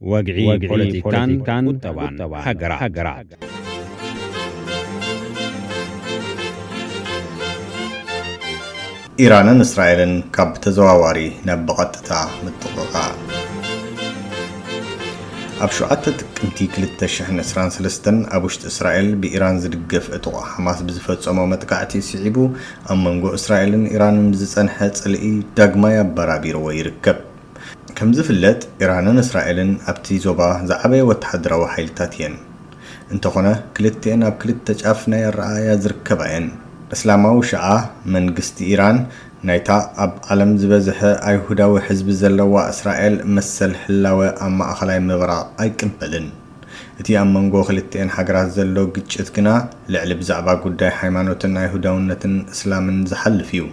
ወግዒ ፖለቲካን ቁጠባን ሃገራት። ኢራንን እስራኤልን ካብ ብተዘዋዋሪ ናብ ብቐጥታ ምጥቕቓ። ኣብ ሸውዓተ ጥቅምቲ ክልተ ሽሕን ዕስራን ሰለስተን ኣብ ውሽጢ እስራኤል ብኢራን ዝድገፍ ዕጡቕ ሓማስ ብዝፈጸሞ መጥቃዕቲ ስዒቡ፣ ኣብ መንጎ እስራኤልን ኢራንን ብዝጸንሐ ጽልኢ ዳግማይ ኣበራቢርዎ ይርከብ። ከም ዝፍለጥ፣ ኢራንን እስራኤልን ኣብቲ ዞባ ዝዓበየ ወተሃደራዊ ሓይልታት እየን። እንተኾነ፣ ክልቲኤን ኣብ ክልተ ጫፍ ናይ ኣረኣእያ ዝርከባ እየን። እስላማዊ ሽዓ መንግስቲ ኢራን፣ ናይታ ኣብ ዓለም ዝበዝሐ ኣይሁዳዊ ህዝቢ ዘለዋ እስራኤል መሰል ህላወ ኣብ ማእኸላይ ምብራቕ ኣይቅበልን። እቲ ኣብ መንጎ ክልቲኤን ሃገራት ዘሎ ግጭት ግና ልዕሊ ብዛዕባ ጉዳይ ሃይማኖትን ኣይሁዳውነትን እስላምን ዝሓልፍ እዩ።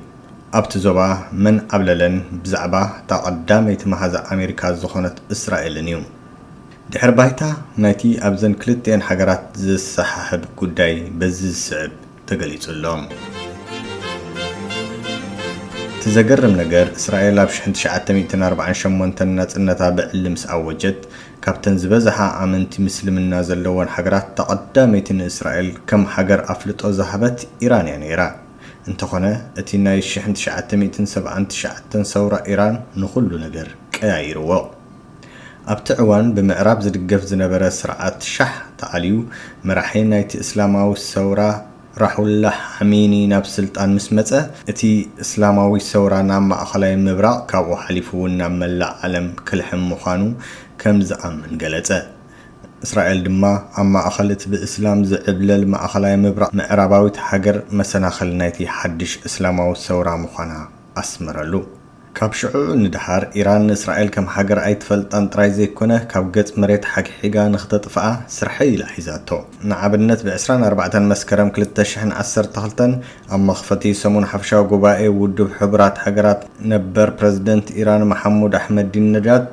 ኣብቲ ዞባ መን ዓብለለን ብዛዕባ እታ ቀዳመይቲ መሓዛ ኣሜሪካ ዝኾነት እስራኤልን እዩ። ድሕሪ ባይታ ናይቲ ኣብዘን ክልቲኤን ሃገራት ዘሰሓሕብ ጉዳይ በዚ ዝስዕብ ተገሊጹ ኣሎ። እቲ ዘገርም ነገር፣ እስራኤል ኣብ ሽሕን ትሽዓተ ሚእትን ኣርባዓን ሸሞንተን ናጽነታ ብዕሊ ምስ ኣወጀት፣ ካብተን ዝበዝሓ ኣመንቲ ምስልምና ዘለወን ሃገራት እታ ቀዳመይቲ ንእስራኤል ከም ሃገር ኣፍልጦ ዝሃበት ኢራን እያ ነይራ። እንተኾነ፣ እቲ ናይ ሽሕን ትሽዓተ ሚእትን ሰብዓን ትሽዓተን ሰውራ ኢራን ንኹሉ ነገር ቀያይርዎ። ኣብቲ እዋን ብምዕራብ ዝድገፍ ዝነበረ ስርዓት ሻህ ተኣልዩ፣ መራሒ ናይቲ እስላማዊ ሰውራ ራሑላ ሓሚኒ ናብ ስልጣን ምስ መጸ፣ እቲ እስላማዊ ሰውራ ናብ ማእኸላይ ምብራቕ፣ ካብኡ ሓሊፉ እውን ናብ መላእ ዓለም ክልሕም ምዃኑ ከም ዝኣምን ገለጸ። እስራኤል ድማ ኣብ ማእኸል እቲ ብእስላም ዝዕብለል ማእኸላይ ምብራቕ ምዕራባዊት ሃገር መሰናኽል ናይቲ ሓድሽ እስላማዊ ሰውራ ምዃና ኣስመረሉ። ካብ ሽዑ ንደሓር፣ ኢራን ንእስራኤል ከም ሃገር ኣይትፈልጣን ጥራይ ዘይኮነ፣ ካብ ገጽ መሬት ሓግሒጋ ንኽተጥፍኣ ስርሐይ ኢላ ሒዛቶ። ንኣብነት፣ ብ ዕስራን ኣርባዕተን መስከረም ክልተ ሽሕን ዓሰርተ ክልተን ኣብ መኽፈቲ ሰሙን ሓፈሻዊ ጉባኤ ውድብ ሕቡራት ሃገራት፣ ነበር ፕረዚደንት ኢራን መሓሙድ ኣሕመዲን ነጃድ፣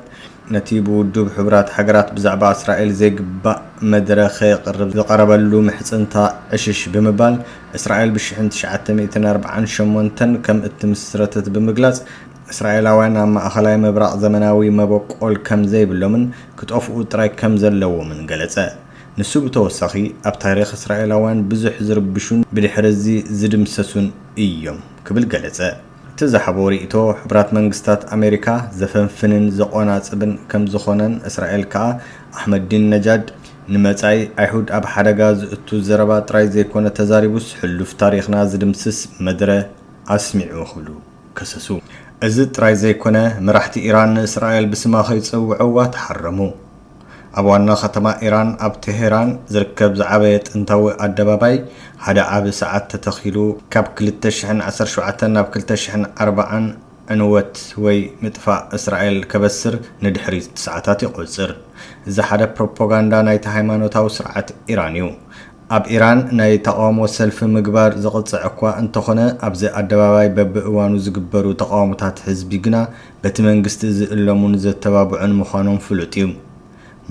ነቲ ብውድብ ሕቡራት ሃገራት ብዛዕባ እስራኤል ዘይግባእ መደረ ከየቕርብ ዝቐረበሉ ምሕጽንታ ዕሽሽ ብምባል፣ እስራኤል ብ ሽሕን ትሽዓተ ሚእትን ኣርባዓን ሸሞንተን ከም እትምስረተት ብምግላጽ፣ እስራኤላውያን ኣብ ማእኸላይ ምብራቕ ዘመናዊ መበቆል ከም ዘይብሎምን ክጠፍኡ ጥራይ ከም ዘለዎምን ገለጸ። ንሱ ብተወሳኺ፣ ኣብ ታሪኽ እስራኤላውያን ብዙሕ ዝርብሹን ብድሕሪ እዚ ዝድምሰሱን እዮም ክብል ገለጸ። እቲ ዝሃቦ ርእይቶ፣ ሕቡራት መንግስታት ኣሜሪካ ዘፈንፍንን ዘቖናጽብን ከም ዝኾነን፣ እስራኤል ከኣ ኣሕመዲን ነጃድ ንመጻኢ ኣይሁድ ኣብ ሓደጋ ዝእቱ ዘረባ ጥራይ ዘይኮነ ተዛሪቡስ፣ ሕሉፍ ታሪኽና ዝድምስስ መድረ ኣስሚዑ ክብሉ ከሰሱ። እዚ ጥራይ ዘይኮነ፣ መራሕቲ ኢራን ንእስራኤል ብስማ ከይጸውዕዋ ተሓረሙ። ኣብ ዋና ከተማ ኢራን፣ ኣብ ቴሄራን ዝርከብ ዝዓበየ ጥንታዊ ኣደባባይ፣ ሓደ ዓቢ ሰዓት ተተኺሉ፣ ካብ ክልተ ሽሕን ዓሰርተ ሸውዓተን ናብ ክልተ ሽሕን ኣርባዓን ዕንወት ወይ ምጥፋእ እስራኤል ከበስር ንድሕሪት ሰዓታት ይቖጽር። እዚ ሓደ ፕሮፓጋንዳ ናይቲ ሃይማኖታዊ ስርዓት ኢራን እዩ። ኣብ ኢራን ናይ ተቓውሞ ሰልፊ ምግባር ዝቕጻዕ እኳ እንተኾነ፣ ኣብዚ ኣደባባይ በብእዋኑ ዝግበሩ ተቓውሞታት ህዝቢ ግና በቲ መንግስቲ ዝእለሙን ዘተባብዑን ምዃኖም ፍሉጥ እዩ።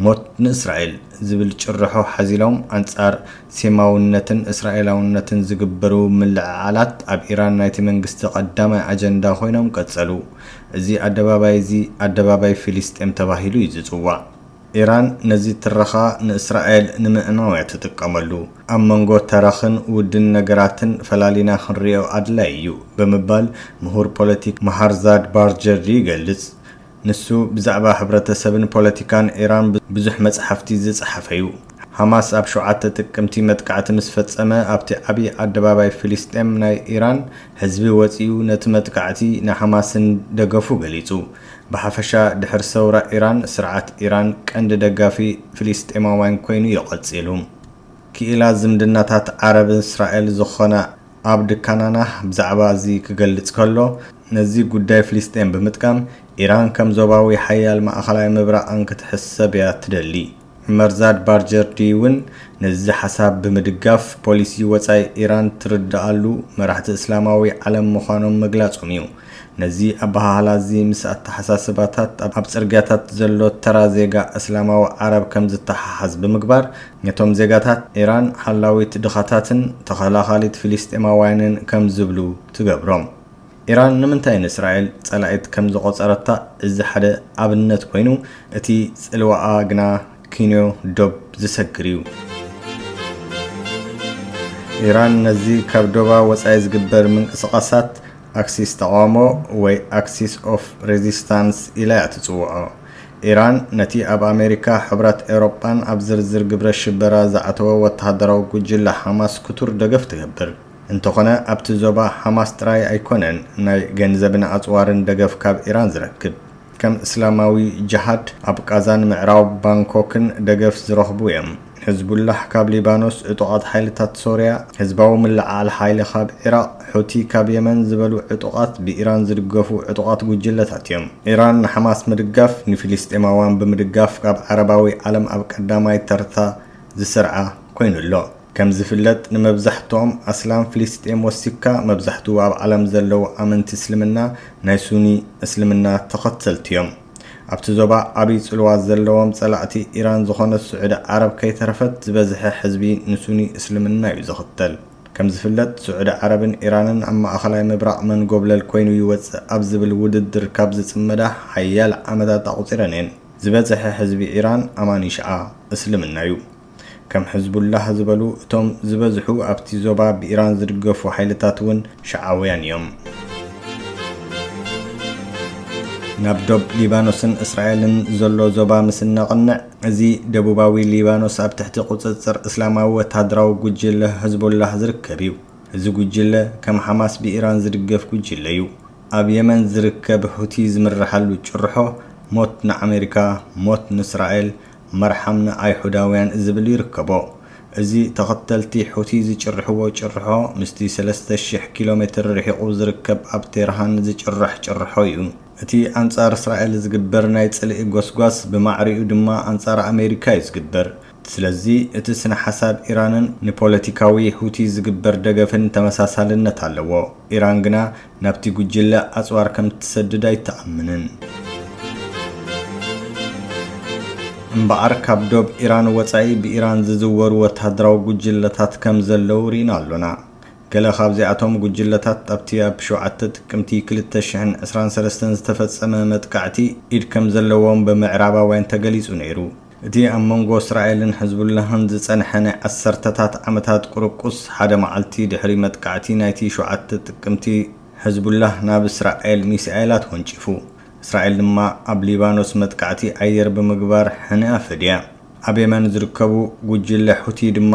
"ሞት ንእስራኤል" ዝብል ጭርሖ ሓዚሎም፣ ኣንጻር ሴማውነትን እስራኤላውነትን ዝግበሩ ምልዕዓላት ኣብ ኢራን ናይቲ መንግስቲ ቀዳማይ ኣጀንዳ ኮይኖም ቀጸሉ። እዚ ኣደባባይ እዚ ኣደባባይ ፊልስጤም ተባሂሉ እዩ ዝጽዋዕ። ኢራን ነዚ ትረኻ ንእስራኤል ንምእማው እያ ትጥቀመሉ። ኣብ መንጎ ተረኽን ውድን ነገራትን ፈላሊና ክንሪኦ ኣድላዪ እዩ ብምባል ምሁር ፖለቲክ ማሃርዛድ ባርጀርዲ ይገልጽ። ንሱ ብዛዕባ ሕብረተሰብን ፖለቲካን ኢራን ብዙሕ መጽሓፍቲ ዝጸሓፈ እዩ። ሃማስ ኣብ ሸውዓተ ጥቅምቲ መጥቃዕቲ ምስ ፈጸመ፣ ኣብቲ ዓቢ ኣደባባይ ፍልስጤም ናይ ኢራን፣ ህዝቢ ወጺኡ ነቲ መጥቃዕቲ ንሃማስን ደገፉ ገሊጹ። ብሓፈሻ፣ ድሕሪ ሰውራ ኢራን፣ ስርዓት ኢራን ቀንዲ ደጋፊ ፍልስጤማውያን ኮይኑ እዩ ቀጺሉ። ክኢላ ዝምድናታት ዓረብን እስራኤል ዝኾነ ኣብድ ካናናህ ብዛዕባ እዚ ክገልጽ ከሎ፣ ነዚ ጉዳይ ፍልስጤም ብምጥቃም፣ ኢራን ከም ዞባዊ ሓያል ማእኸላይ ምብራቕን ክትሕሰብ እያ ትደሊ። መርዛድ ባርጀርዲ እውን ነዚ ሓሳብ ብምድጋፍ፣ ፖሊሲ ወጻኢ ኢራን ትርድኣሉ መራሕቲ እስላማዊ ዓለም ምዃኖም ምግላጾም እዩ። ነዚ ኣበሃህላ እዚ ምስ ኣተሓሳስባታት ኣብ ጽርግያታት ዘሎ ተራ ዜጋ እስላማዊ ዓረብ ከም ዝተሓሓዝ ብምግባር፣ ነቶም ዜጋታት ኢራን ሓላዊት ድኻታትን ተኸላኻሊት ፍልስጤማውያንን ከም ዝብሉ ትገብሮም። ኢራን ንምንታይ ንእስራኤል ጸላኢት ከም ዝቖጸረታ እዚ ሓደ ኣብነት ኮይኑ፣ እቲ ጽልዋኣ ግና ኪንዮ ዶብ ዝሰግር እዩ። ኢራን ነዚ ካብ ዶባ ወጻኢ ዝግበር ምንቅስቓሳት ኣክሲስ ተቓውሞ ወይ ኣክሲስ ኦፍ ሬዚስታንስ ኢላ እያ ትጽውዖ። ኢራን ነቲ ኣብ ኣሜሪካ፣ ሕብረት ኤውሮጳን ኣብ ዝርዝር ግብረ ሽበራ ዝኣተወ ወተሃደራዊ ጉጅለ ሓማስ ክቱር ደገፍ ትገብር። እንተኾነ ኣብቲ ዞባ ሓማስ ጥራይ ኣይኮነን ናይ ገንዘብን ኣጽዋርን ደገፍ ካብ ኢራን ዝረክብ። ከም እስላማዊ ጅሃድ ኣብ ቃዛን ምዕራብ ባንኮክን ደገፍ ዝረኽቡ እዮም። ሕዝቡላህ ካብ ሊባኖስ ዕጡቓት ሓይልታት ሶርያ፣ ህዝባዊ ምልዕዓል ሓይሊ ካብ ዒራቕ፣ ሑቲ ካብ የመን ዝበሉ ዕጡቓት ብኢራን ዝድገፉ ዕጡቓት ጉጅለታት እዮም። ኢራን ንሓማስ ምድጋፍ ንፊልስጤማውያን ብምድጋፍ ካብ ዓረባዊ ዓለም ኣብ ቀዳማይ ተርታ ዝስርዓ ኮይኑ ኣሎ። ከም ዝፍለጥ ንመብዛሕትኦም ኣስላም ፍልስጤም ወሲካ መብዛሕትኡ ኣብ ዓለም ዘለዉ ኣመንቲ እስልምና ናይ ሱኒ እስልምና ተኸተልቲ እዮም። ኣብቲ ዞባ ዓብዪ ጽልዋ ዘለዎም ጸላእቲ ኢራን ዝኾነት ስዑዲ ዓረብ ከይተረፈት ዝበዝሐ ሕዝቢ ንሱኒ እስልምና እዩ ዝኽተል። ከም ዝፍለጥ ስዑዲ ዓረብን ኢራንን ኣብ ማእኸላይ ምብራቕ መንጎብለል ኮይኑ ይወጽእ ኣብ ዝብል ውድድር ካብ ዝጽመዳ ሓያል ዓመታት ኣቑጺረን እየን። ዝበዝሐ ሕዝቢ ኢራን ኣማኒ ሽዓ እስልምና እዩ። ከም ሕዝቡላህ ዝበሉ እቶም ዝበዝሑ ኣብቲ ዞባ ብኢራን ዝድገፉ ሓይልታት እውን ሽዓውያን እዮም። ናብ ዶብ ሊባኖስን እስራኤልን ዘሎ ዞባ ምስ እነቕንዕ፣ እዚ ደቡባዊ ሊባኖስ ኣብ ትሕቲ ቁጽጽር እስላማዊ ወተሃደራዊ ጉጅለ ሕዝቡላህ ዝርከብ እዩ። እዚ ጉጅለ ከም ሓማስ ብኢራን ዝድገፍ ጉጅለ እዩ። ኣብ የመን ዝርከብ ሑቲ ዝምርሓሉ ጭርሖ ሞት ንኣሜሪካ፣ ሞት ንእስራኤል፣ መርሓም ንኣይሁዳውያን ዝብል ይርከቦ። እዚ ተኸተልቲ ሑቲ ዝጭርሕዎ ጭርሖ ምስቲ ሰለስተ ሽሕ ኪሎ ሜትር ርሒቑ ዝርከብ ኣብ ቴርሃን ዝጭራሕ ጭርሖ እዩ። እቲ ኣንጻር እስራኤል ዝግበር ናይ ጽልኢ ጎስጓስ ብማዕሪኡ ድማ ኣንጻር ኣሜሪካ እዩ ዝግበር። ስለዚ እቲ ስነ ሓሳብ ኢራንን ንፖለቲካዊ ሑቲ ዝግበር ደገፍን ተመሳሳልነት ኣለዎ። ኢራን ግና ናብቲ ጉጅለ ኣጽዋር ከም ትሰድድ ኣይትኣምንን። እምበኣር ካብ ዶብ ኢራን ወጻኢ ብኢራን ዝዝወሩ ወተሃደራዊ ጉጅለታት ከም ዘለዉ ርኢና ኣሎና። ገለ ካብዚኣቶም ጉጅለታት ኣብቲ ኣብ ሸውዓተ ጥቅምቲ ክልተ ሽሕን ዕስራን ሰለስተን ዝተፈጸመ መጥቃዕቲ ኢድ ከም ዘለዎም ብምዕራባውያን ተገሊጹ ነይሩ። እቲ ኣብ መንጎ እስራኤልን ሕዝቡላህን ዝጸንሐ ናይ ዓሰርተታት ዓመታት ቁርቁስ፣ ሓደ መዓልቲ ድሕሪ መጥቃዕቲ ናይቲ ሸውዓተ ጥቅምቲ፣ ሕዝቡላህ ናብ እስራኤል ሚሳኤላት ወንጪፉ። እስራኤል ድማ ኣብ ሊባኖስ መጥቃዕቲ ኣየር ብምግባር ሕንኣ ፈድያ። ኣብ የመን ዝርከቡ ጉጅለ ሑቲ ድማ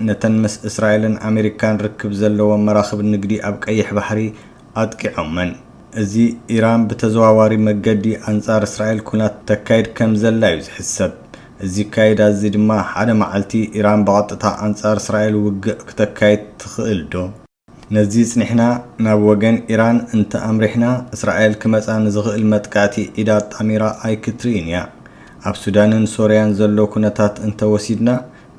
ነተን ምስ እስራኤልን ኣሜሪካን ርክብ ዘለዎም መራኽብ ንግዲ ኣብ ቀይሕ ባሕሪ ኣጥቂዖመን። እዚ ኢራን ብተዘዋዋሪ መገዲ ኣንጻር እስራኤል ኲናት ተካይድ ከም ዘላ እዩ ዝሕሰብ። እዚ ኣካይዳ እዚ ድማ ሓደ መዓልቲ ኢራን ብቐጥታ ኣንጻር እስራኤል ውግእ ክተካይድ ትኽእል ዶ? ነዚ ጽኒሕና ናብ ወገን ኢራን እንተ ኣምሪሕና፣ እስራኤል ክመጻ ንዝኽእል መጥቃዕቲ ኢዳ ኣጣሚራ ኣይክትርእይን እያ። ኣብ ሱዳንን ሶርያን ዘሎ ኩነታት እንተ ወሲድና፣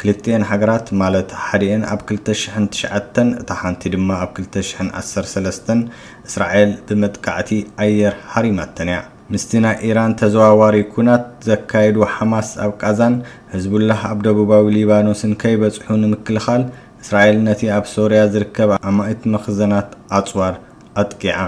ክልቲኤን ሃገራት፣ ማለት ሓዲኤን ኣብ ክልተ ሽሕን ትሽዓተን እታ ሓንቲ ድማ ኣብ ክልተ ሽሕን ዓሰርተ ሰለስተን እስራኤል ብመጥቃዕቲ ኣየር ሃሪማተን እያ። ምስቲ ናይ ኢራን ተዘዋዋሪ ኩናት ዘካየዱ ሓማስ ኣብ ቃዛን ሕዝቡላህ ኣብ ደቡባዊ ሊባኖስን ከይበጽሑ ንምክልኻል፣ እስራኤል ነቲ ኣብ ሶርያ ዝርከብ ኣማኢት መኽዘናት ኣጽዋር ኣጥቂዓ።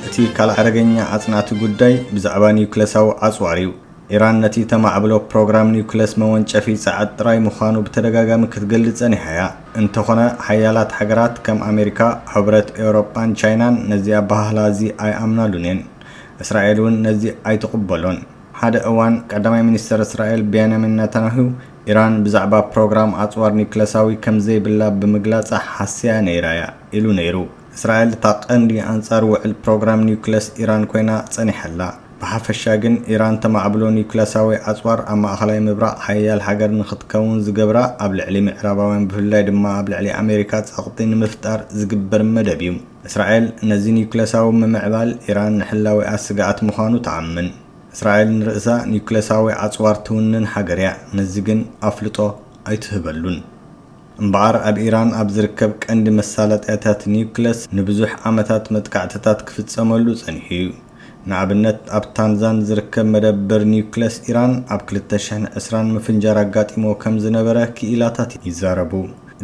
እቲ ካልእ ሓደገኛ ኣጽናዕቲ ጉዳይ ብዛዕባ ኒውክለሳዊ ኣጽዋር እዩ። ኢራን ነቲ ተማዕብሎ ፕሮግራም ኒውክለስ መወንጨፊ ጸዓት ጥራይ ምዃኑ ብተደጋጋሚ ክትገልጽ ጸኒሓ እያ። እንተኾነ፣ ሓያላት ሃገራት ከም ኣሜሪካ፣ ሕብረት ኤውሮጳን ቻይናን ነዚ ኣበሃህላ እዚ ኣይኣምናሉን እየን። እስራኤል እውን ነዚ ኣይትቕበሎን። ሓደ እዋን ቀዳማይ ሚኒስተር እስራኤል ቤንያሚን ነታንያሁ፣ ኢራን ብዛዕባ ፕሮግራም ኣጽዋር ኒውክለሳዊ ከም ዘይብላ ብምግላጻ ሓስያ ነይራ እያ ኢሉ ነይሩ። እስራኤል እታ ቀንዲ ኣንጻር ውዕል ፕሮግራም ኒውክለስ ኢራን ኮይና ጸኒሓ ኣላ። ብሓፈሻ ግን፣ ኢራን ተማዕብሎ ኒውክለሳዊ ኣጽዋር ኣብ ማእከላይ ምብራቕ ሓያል ሃገር ንኽትከውን ዝገብራ፣ ኣብ ልዕሊ ምዕራባውያን፣ ብፍላይ ድማ ኣብ ልዕሊ ኣሜሪካ ጸቕጢ ንምፍጣር ዝግበር መደብ እዩ። እስራኤል ነዚ ኒውክለሳዊ ምምዕባል ኢራን ንሕላዌኣ ስግኣት ምዃኑ ትኣምን። እስራኤል ንርእሳ ኒውክለሳዊ ኣጽዋር ትውንን ሃገር እያ፣ ነዚ ግን ኣፍልጦ ኣይትህበሉን። እምበኣር፣ ኣብ ኢራን ኣብ ዝርከብ ቀንዲ መሳለጥያታት ኒውክለስ ንብዙሕ ዓመታት መጥቃዕትታት ክፍጸመሉ ጸኒሑ እዩ። ንኣብነት፣ ኣብ ታንዛን ዝርከብ መደበር ኒውክለስ ኢራን ኣብ ክልተ ሽሕን ዕስራን ምፍንጃር ኣጋጢሞ ከም ዝነበረ ክኢላታት ይዛረቡ።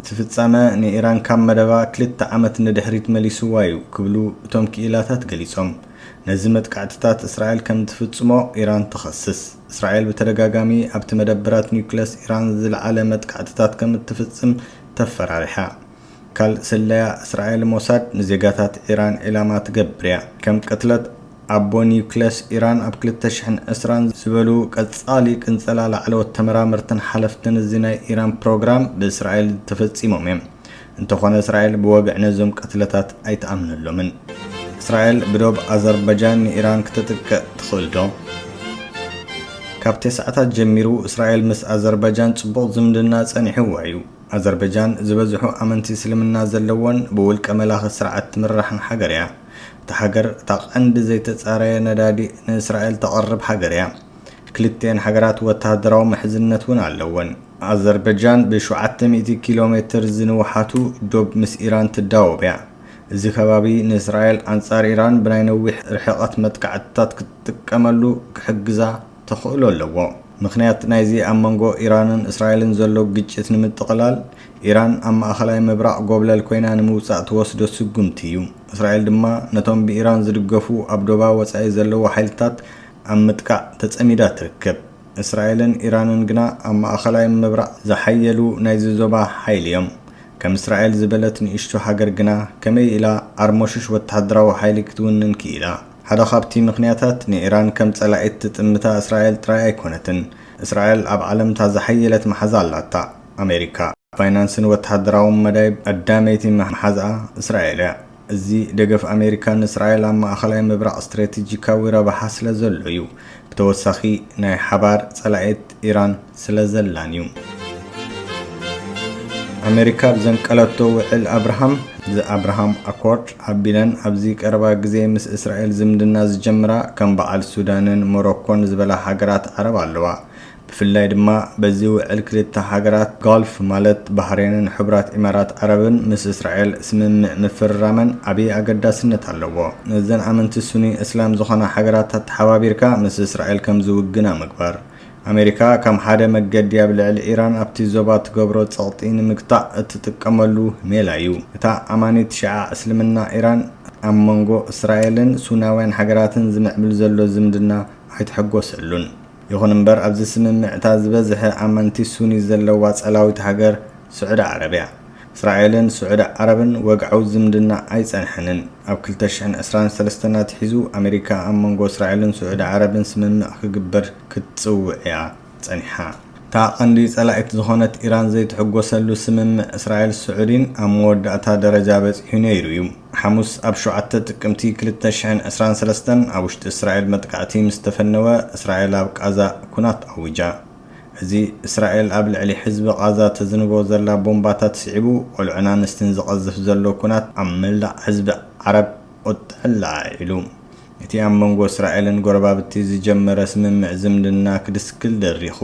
እቲ ፍጻመ ንኢራን ካብ መደባ ክልተ ዓመት ንድሕሪት መሊስዋ እዩ ክብሉ እቶም ክኢላታት ገሊጾም። ነዚ መጥቃዕትታት እስራኤል ከም ትፍጽሞ ኢራን ትኸስስ። እስራኤል ብተደጋጋሚ ኣብቲ መደብራት ኒውክለስ ኢራን ዝለዓለ መጥቃዕትታት ከም እትፍጽም ተፈራሪሓ። ካል ስለያ እስራኤል ሞሳድ ንዜጋታት ኢራን ዒላማ ትገብር እያ። ከም ቅትለት ኣቦ ኒውክለስ ኢራን ኣብ ክልተ ሽሕን ዕስራን ዝበሉ ቀጻሊ ቅንጸላ ላዕለዎት ተመራመርትን ሓለፍትን እዚ ናይ ኢራን ፕሮግራም ብእስራኤል ተፈጺሞም እዮም። እንተኾነ እስራኤል ብወግዒ ነዞም ቅትለታት ኣይትኣምነሎምን። እስራኤል ብዶብ ኣዘርባጃን ንኢራን ክተጥቅዕ ትኽእል ዶ? ካብ ተስዓታት ጀሚሩ እስራኤል ምስ ኣዘርባጃን ጽቡቕ ዝምድና ጸኒሕዋ እዩ። ኣዘርባጃን ዝበዝሑ ኣመንቲ እስልምና ዘለዎን ብውልቀ መላኺ ስርዓት ትምራሕን ሃገር እያ። እታ ሃገር እታ ቀንዲ ዘይተጻረየ ነዳዲ ንእስራኤል ተቕርብ ሃገር እያ። ክልቲኤን ሃገራት ወተሃደራዊ ምሕዝነት እውን ኣለወን። ኣዘርባጃን ብ700 ኪሎ ሜትር ዝንውሓቱ ዶብ ምስ ኢራን ትዳወብ እያ። እዚ ከባቢ ንእስራኤል ኣንጻር ኢራን ብናይ ነዊሕ ርሕቐት መጥቃዕትታት ክትጥቀመሉ ክሕግዛ ተኽእሎ ኣለዎ። ምኽንያት ናይዚ ኣብ መንጎ ኢራንን እስራኤልን ዘሎ ግጭት ንምጥቕላል፣ ኢራን ኣብ ማእኸላይ ምብራቕ ጎብለል ኮይና ንምውጻእ ትወስዶ ስጉምቲ እዩ። እስራኤል ድማ ነቶም ብኢራን ዝድገፉ ኣብ ዶባ ወጻኢ ዘለዉ ሓይልታት ኣብ ምጥቃዕ ተጸሚዳ ትርከብ። እስራኤልን ኢራንን ግና ኣብ ማእኸላይ ምብራቕ ዝሓየሉ ናይዚ ዞባ ሓይሊ እዮም። ከም እስራኤል ዝበለት ንእሽቶ ሃገር ግና ከመይ ኢላ ዓርሞሽሽ ወተሃደራዊ ሓይሊ ክትውንን ክኢላ? ሓደ ካብቲ ምኽንያታት ንኢራን ከም ጸላኢት ትጥምታ እስራኤል ጥራይ ኣይኮነትን። እስራኤል ኣብ ዓለም እታ ዝሓየለት መሓዛ ኣላታ፣ ኣሜሪካ። ፋይናንስን ወተሃደራውን መዳይ ቀዳመይቲ መሓዛኣ እስራኤል እያ። እዚ ደገፍ ኣሜሪካ ንእስራኤል ኣብ ማእኸላይ ምብራቕ ስትራቴጂካዊ ረብሓ ስለ ዘሎ እዩ። ብተወሳኺ ናይ ሓባር ጸላኢት ኢራን ስለ ዘላን እዩ። ኣሜሪካ ብዘንቀለቶ ውዕል ኣብርሃም፣ The Abraham Accord፣ ኣቢለን ኣብዚ ቀረባ ግዜ ምስ እስራኤል ዝምድና ዝጀምራ ከም በዓል ሱዳንን ሞሮኮን ዝበላ ሃገራት ዓረብ ኣለዋ። ብፍላይ ድማ በዚ ውዕል ክልተ ሃገራት ጋልፍ ማለት ባህሬንን ሕቡራት ኢማራት ዓረብን ምስ እስራኤል ስምምዕ ምፍርራመን ዓብዪ ኣገዳስነት ኣለዎ። ነዘን ኣመንቲ ሱኒ እስላም ዝኾና ሃገራት ኣተሓባቢርካ ምስ እስራኤል ከም ዝውግና ምግባር። ኣሜሪካ ከም ሓደ መገዲ ኣብ ልዕሊ ኢራን ኣብቲ ዞባ ትገብሮ ጸቕጢ ንምግታእ እትጥቀመሉ ሜላ እዩ። እታ ኣማኒት ሺዓ እስልምና ኢራን ኣብ መንጎ እስራኤልን ሱናውያን ሃገራትን ዝምዕብል ዘሎ ዝምድና ኣይትሕጎሰሉን። ይኹን እምበር ኣብዚ ስምምዕ እታ ዝበዝሐ ኣመንቲ ሱኒ ዘለዋ ጸላዊት ሃገር ስዑዲ ዓረብ እያ። እስራኤልን ስዑዲ ዓረብን ወግዓዊ ዝምድና ኣይጸንሐንን። ኣብ ክልተ ሽሕን ዕስራን ሰለስተን ኣትሒዙ ኣሜሪካ ኣብ መንጎ እስራኤልን ስዑዲ ዓረብን ስምምዕ ክግበር ክትጽውዕ እያ ጸኒሓ። እታ ቀንዲ ጸላኢት ዝኾነት ኢራን ዘይትሕጎሰሉ ስምምዕ እስራኤል ስዑዲን ኣብ መወዳእታ ደረጃ በጺሑ ነይሩ እዩ። ሓሙስ ኣብ ሸውዓተ ጥቅምቲ ክልተ ሽሕን ዕስራን ሰለስተን ኣብ ውሽጢ እስራኤል መጥቃዕቲ ምስ ተፈነወ እስራኤል ኣብ ቃዛ ኩናት ኣዊጃ። እዚ እስራኤል ኣብ ልዕሊ ህዝቢ ቃዛ ተዝንቦ ዘላ ቦምባታት ስዒቡ ቆልዑን ኣንስትን ዝቐዝፍ ዘሎ ኩናት ኣብ መላእ ህዝቢ ዓረብ ቁጥዕ ለዓዒሉ። እቲ ኣብ መንጎ እስራኤልን ጎረባብቲ ዝጀመረ ስምምዕ ዝምድና ክድስክል ደሪኹ።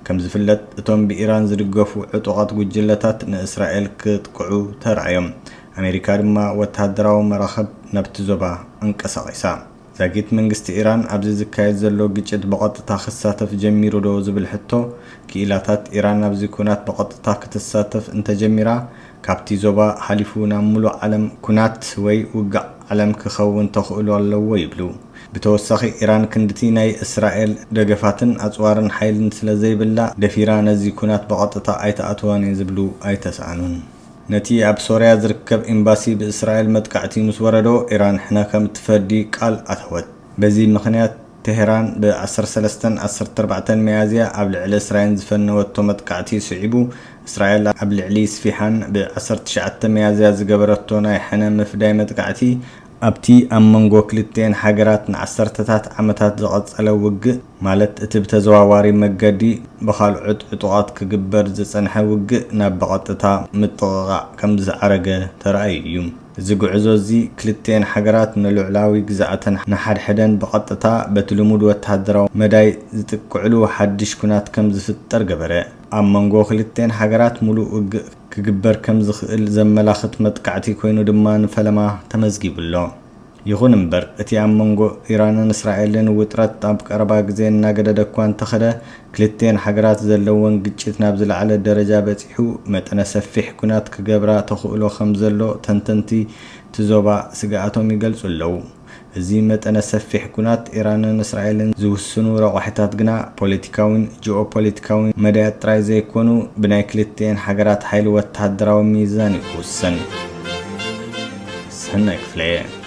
ከም ዝፍለጥ እቶም ብኢራን ዝድገፉ ዕጡቓት ጉጅለታት ንእስራኤል ክጥቅዑ ተራእዮም። ኣሜሪካ ድማ ወተሃደራዊ መራኽብ ናብቲ ዞባ ኣንቀሳቒሳ። ዛጊት መንግስቲ ኢራን ኣብዚ ዝካየድ ዘሎ ግጭት ብቐጥታ ክሳተፍ ጀሚሩ ዶ ዝብል ሕቶ፣ ክኢላታት ኢራን ኣብዚ ኩናት ብቐጥታ ክትሳተፍ እንተጀሚራ ካብቲ ዞባ ሓሊፉ ናብ ምሉእ ዓለም ኩናት ወይ ውግእ ዓለም ክኸውን ተኽእሎ ኣለዎ ይብሉ። ብተወሳኺ ኢራን ክንድቲ ናይ እስራኤል ደገፋትን ኣጽዋርን ሓይልን ስለ ዘይብላ ደፊራ ነዚ ኩናት ብቐጥታ ኣይትኣትዋን እየ ዝብሉ ኣይተሰኣኑን። ነቲ ኣብ ሶርያ ዝርከብ ኤምባሲ ብእስራኤል መጥቃዕቲ ምስ ወረዶ ኢራን ሕነ ከም ትፈዲ ቃል ኣተወት። በዚ ምኽንያት ቴህራን ብ13ን 14 ሚያዝያ ኣብ ልዕሊ እስራኤል ዝፈነወቶ መጥቃዕቲ ስዒቡ እስራኤል ኣብ ልዕሊ ስፊሓን ብ19 ሚያዝያ ዝገበረቶ ናይ ሕነ ምፍዳይ መጥቃዕቲ ኣብቲ ኣብ መንጎ ክልቲኤን ሃገራት ንዓሰርተታት ዓመታት ዝቐጸለ ውግእ ማለት እቲ ብተዘዋዋሪ መገዲ ብኻልኦት ዕጡቓት ክግበር ዝጸንሐ ውግእ ናብ ብቐጥታ ምጥቕቓዕ ከም ዝዓረገ ተራእዩ እዩ። እዚ ጉዕዞ እዚ ክልቲኤን ሃገራት ንልዑላዊ ግዝኣተን ንሓድሕደን ብቐጥታ በቲ ልሙድ ወተሃደራዊ መዳይ ዝጥቅዕሉ ሓድሽ ኩናት ከም ዝፍጠር ገበረ። ኣብ መንጎ ክልቲኤን ሃገራት ሙሉእ ውግእ ክግበር ከም ዝኽእል ዘመላኽት መጥቃዕቲ ኮይኑ ድማ ንፈለማ ተመዝጊቡ ኣሎ። ይኹን እምበር፣ እቲ ኣብ መንጎ ኢራንን እስራኤልን ውጥረት ኣብ ቀረባ ግዜ እናገደደ እኳ እንተኸደ፣ ክልቲኤን ሃገራት ዘለወን ግጭት ናብ ዝለዓለ ደረጃ በጺሑ፣ መጠነ ሰፊሕ ኲናት ክገብራ ተኽእሎ ከም ዘሎ ተንተንቲ እቲ ዞባ ስግኣቶም ይገልጹ ኣለዉ። እዚ መጠነ ሰፊሕ ኲናት ኢራንን እስራኤልን ዝውስኑ ረቋሒታት ግና ፖለቲካዊን ጂኦፖለቲካዊን መዳያት ጥራይ ዘይኮኑ፣ ብናይ ክልቲኤን ሃገራት ሓይሊ ወተሃደራዊ ሚዛን እዩ ክውሰን። ሰናይ ክፍለ።